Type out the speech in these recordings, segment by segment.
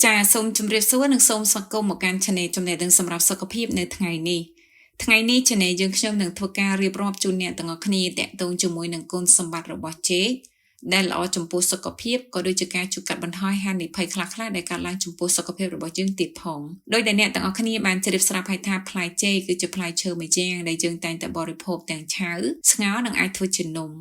ចាសូមជម្រាបសួរនិងសូមស្វាគមន៍មកកាន់ Channel ចំណេះដឹងសម្រាប់សុខភាពនៅថ្ងៃនេះថ្ងៃនេះ Channel យើងខ្ញុំនឹងធ្វើការរៀបរាប់ជូនអ្នកទាំងអស់គ្នាតាក់ទងជាមួយនឹងគុណសម្បត្តិរបស់ចេកដែលល្អចំពោះសុខភាពក៏ដូចជាការជួយកាត់បន្ថយហានិភ័យខ្លះៗដែលកើតឡើងចំពោះសុខភាពរបស់យើងទៀតផងដោយដែលអ្នកទាំងអស់គ្នាបានជ្រាបស្រាប់ហើយថាផ្លែចេកគឺជាផ្លែឈើមួយយ៉ាងដែលយើងតែងតែបរិភោគទាំងឆៅស្ងោរនិងអាចធ្វើជានំ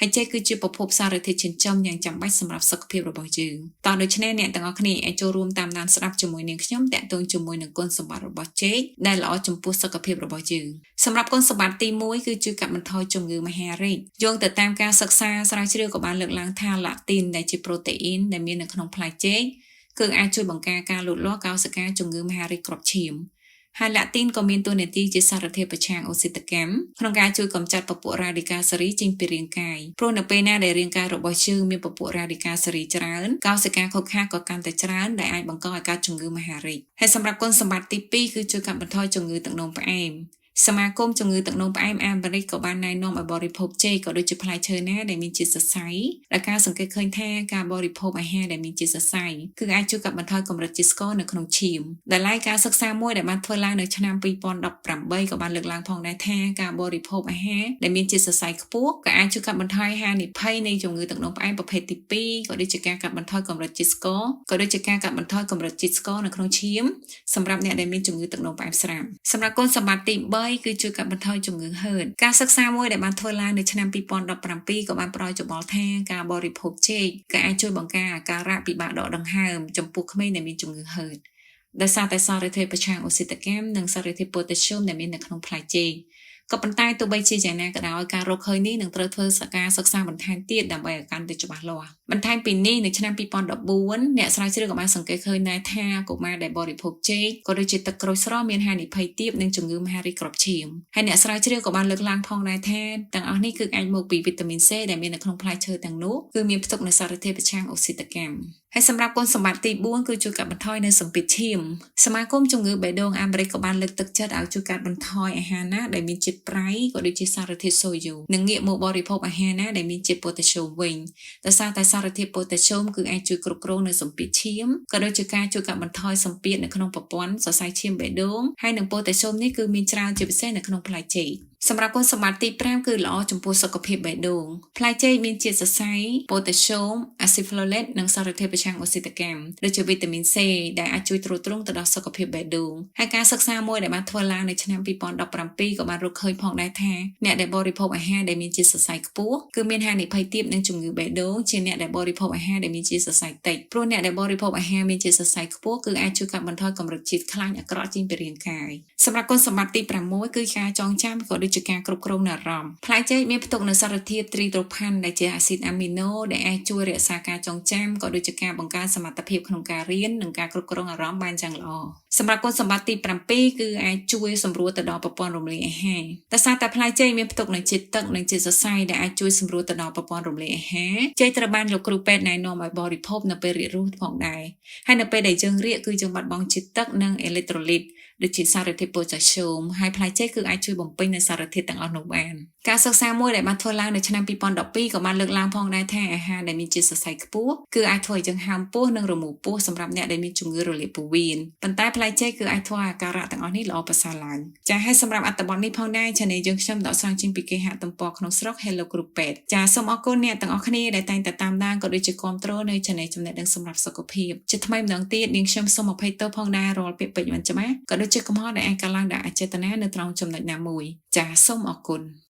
ហើយចេកគឺជាប្រភពសារធាតុចិញ្ចឹមយ៉ាងចាំបាច់សម្រាប់សុខភាពរបស់យើងតោះដូច្នេះអ្នកទាំងអស់គ្នាអាចចូលរួមតាមដានស្ដាប់ជាមួយនាងខ្ញុំតាក់ទងជាមួយនឹងគុណសម្បត្តិរបស់ចេកដែលល្អចំពោះសុខភាពរបស់យើងសម្រាប់គុណសម្បត្តិទី1គឺជួយកាត់បន្ថយជំងឺមហារីកយោងទៅតាមការសិក្សាស្រាវជ្រាវក៏បានលើកឡើងថាឡាទីនដែលជាប្រូតេអ៊ីនដែលមាននៅក្នុងផ្លែចេកគឺអាចជួយបង្ការការលូតលាស់កោសិកាជំងឺមហារីកគ្រាប់ឈាមហើយឡាទីនក៏មានតួនាទីជាសារធាតុប្រឆាំងអូស៊ីតកម្មក្នុងការជួយកម្ចាត់ពពួករ៉ាឌីកាល់សេរីចេញពីរាងកាយព្រោះនៅពេលណាដែលរាងកាយរបស់យើងមានពពួករ៉ាឌីកាល់សេរីច្រើនកោសិកាខូចខាតក៏កាន់តែច្រើនដែលអាចបង្កឲ្យកើតជំងឺមហារីកហើយសម្រាប់គុណសម្បត្តិទី2គឺជួយកាត់បន្ថយជំងឺទឹកនោមផ្អែមសមាគមជំងឺទឹកនោមផ្អែមអាមេរិកក៏បានណែនាំឲ្យបរិភោគចេកក៏ដូចជាផ្លែឈើណាដែលមានជាតិសរសៃដែលការសង្កេតឃើញថាការបរិភោគអាហារដែលមានជាតិសរសៃគឺអាចជួយកាត់បន្ថយកម្រិតជាតិស្ករនៅក្នុងឈាមដែលឡែកការសិក្សាមួយដែលបានធ្វើឡើងនៅឆ្នាំ2018ក៏បានលើកឡើងផងដែរថាការបរិភោគអាហារដែលមានជាតិសរសៃខ្ពស់ក៏អាចជួយកាត់បន្ថយហានិភ័យនៃជំងឺទឹកនោមផ្អែមប្រភេទទី2ក៏ដូចជាការកាត់បន្ថយកម្រិតជាតិស្ករក៏ដូចជាការកាត់បន្ថយកម្រិតជាតិស្ករនៅក្នុងឈាមសម្រាប់អ្នកដែលមានជំងឺទឹកនោមផ្អែមស្រាប់សម្រាប់គុណសម្បត្តិទី3គឺជួយកាត់បន្ថយជំងឺហឺតការសិក្សាមួយដែលបានធ្វើឡើងនៅឆ្នាំ2017ក៏បានផ្ដល់យោបល់ថាការបរិភោគចេកក៏អាចជួយបង្ការអាការៈពិបាកដកដង្ហើមចំពោះក្មេងដែលមានជំងឺហឺតដោយសារតែសារធាតុប្រឆាំងអូស៊ីតកម្មនិងសារធាតុប៉ូតាស្យូមដែលមាននៅក្នុងផ្លែចេកក៏ប៉ុន្តែទោះបីជាយ៉ាងណាក៏ដោយការរកឃើញនេះនឹងត្រូវធ្វើការសិក្សាបន្ថែមទៀតដើម្បីឲ្យកាន់តែច្បាស់លាស់បន្ថែមពីនេះនៅឆ្នាំ2014អ្នកស្រាវជ្រាវក៏បានសង្កេតឃើញដែរថាកុមារដែលបរិភោគចេកក៏ដូចជាទឹកក្រូចស្រស់មានហានិភ័យទាបនឹងជំងឺមហារីកគ្រាប់ឈាមហើយអ្នកស្រាវជ្រាវក៏បានលើកឡើងផងដែរថាទាំងអស់នេះគឺអាចមកពីវីតាមីន C ដែលមាននៅក្នុងផ្លែឈើទាំងនោះគឺមានផ្ទុកនូវសារធាតុប្រឆាំងអូស៊ីតកម្មហើយសម្រាប់គុណសម្បត្តិទី4គឺជួយកាត់បន្ថយនៅសម្ពាធឈាមសមាគមជំងឺបេះដូងអាមេរិកក៏បានលើកទឹកចិត្តឲ្យជួយកាត់បន្ថយអាហារណាដែលមានជាតិប្រៃក៏ដូចជាសារធាតុសូដ្យូមនិងងាកមកបរិភោគអាហារណាដែលមានជាតិប៉ូតាស្យូមវិញដោយសារតែសារធាតុប៉ូតាស្យូមគឺអាចជួយគ្រប់គ្រងនៅសម្ពាធឈាមក៏ដូចជាការជួយកាត់បន្ថយសម្ពាធនៅក្នុងប្រព័ន្ធសរសៃឈាមបេះដូងហើយនិងប៉ូតាស្យូមនេះគឺមានច្រើនជាពិសេសនៅក្នុងផ្លែចេកសម្រាប់គុណសម្បត្តិទី5គឺល្អចំពោះសុខភាពបេះដូងផ្លែចេកមានជាតិសរសៃប៉ូតាស្យូមអាស៊ីតហ្វូលេតនិងសារធាតុប្រឆាំងអូស៊ីតកម្មដូចជាវីតាមីន C ដែលអាចជួយទ្រទ្រង់ទៅដល់សុខភាពបេះដូងហើយការសិក្សាមួយដែលបានធ្វើឡើងនៅឆ្នាំ2017ក៏បានរកឃើញផងដែរថាអ្នកដែលបរិភោគអាហារដែលមានជាតិសរសៃខ្ពស់គឺមានហានិភ័យទាបនឹងជំងឺបេះដូងជាងអ្នកដែលបរិភោគអាហារដែលមានជាតិសរសៃតិចព្រោះអ្នកដែលបរិភោគអាហារមានជាតិសរសៃខ្ពស់គឺអាចជួយកាត់បន្ថយកម្រិតជាតិខ្លាញ់អាក្រក់ចេញពីរាងកាយសម្រាប់គុណសម្បត្តិទី6គឺការចងចាំក៏ដូចជាការគ្រប់គ្រងអារម្មណ៍ផ្លែចេកមានផ្ទុកនូវសារធាតុទ្រីត្រូផាន់ដែលជាអាស៊ីតអាមីណូដែលអាចជួយរក្សាការចងចាំក៏ដូចជាការបង្កើនសមត្ថភាពក្នុងការរៀននិងការគ្រប់គ្រងអារម្មណ៍បានយ៉ាងល្អសម្រាប់គុណសម្បត្តិទី7គឺអាចជួយសម្រួលទៅដល់ប្រព័ន្ធរំលាយអាហារដោយសារតែផ្លែចេកមានផ្ទុកនូវជាតិទឹកនិងជាតិសរសៃដែលអាចជួយសម្រួលទៅដល់ប្រព័ន្ធរំលាយអាហារចេកត្រូវបានលោកគ្រូពេទ្យណែនាំឲ្យបរិភោគនៅពេលរាករូសផងដែរហើយនៅពេលដែលយើងរាកគឺយើងបាត់បង់ជាតិទឹកនិងអេឡិចត្រូលីតដូចជាសារធាតុប៉ូតាស្យូមហើយផ្លែចេកគឺអាចជួយបំពេញនូវសារធាតុទាំងអស់នោះបានការសិក្សាមួយដែលបានធ្វើឡើងនៅឆ្នាំ2012ក៏បានលើកឡើងផងដែរថាអាហារដែលមានជាតិសរសៃខ្ពស់គឺអាចធ្វើឲ្យយើងហើមពោះនិងរមូរពោះសម្រាប់អ្នកដែលមានជំងឺរលាកពោះវៀនប៉ុន្តែផ្លែចេកគឺអាចធ្វើឲ្យអាការៈទាំងអស់នេះល្អប្រសើរឡើងចាហើយសម្រាប់អត្ថបទនេះផងដែរ Channel យើងខ្ញុំដកស្រង់ចេញពីគេហទំព័រក្នុងស្រុក Hello Group Pet ចាសូមអរគុណអ្នកទាំងអស់គ្នាដែលតែងតែតាមដានក៏ដូចជាគាំទ្រនៅ Channel ចំណេះដឹងសម្រាប់សុខភាពជាថ្មីម្ដងទៀតនាងខ្ញុំសូមអភ័យទោសផងដែររាល់ពាក្យពេចន៍មិនច្បាស់ក៏ដូចជាកំហុសដែលអាចកើតឡើងដោយអចេតនានៅត្រង់ចំណុចណាមួយចាសូមអរគុណ។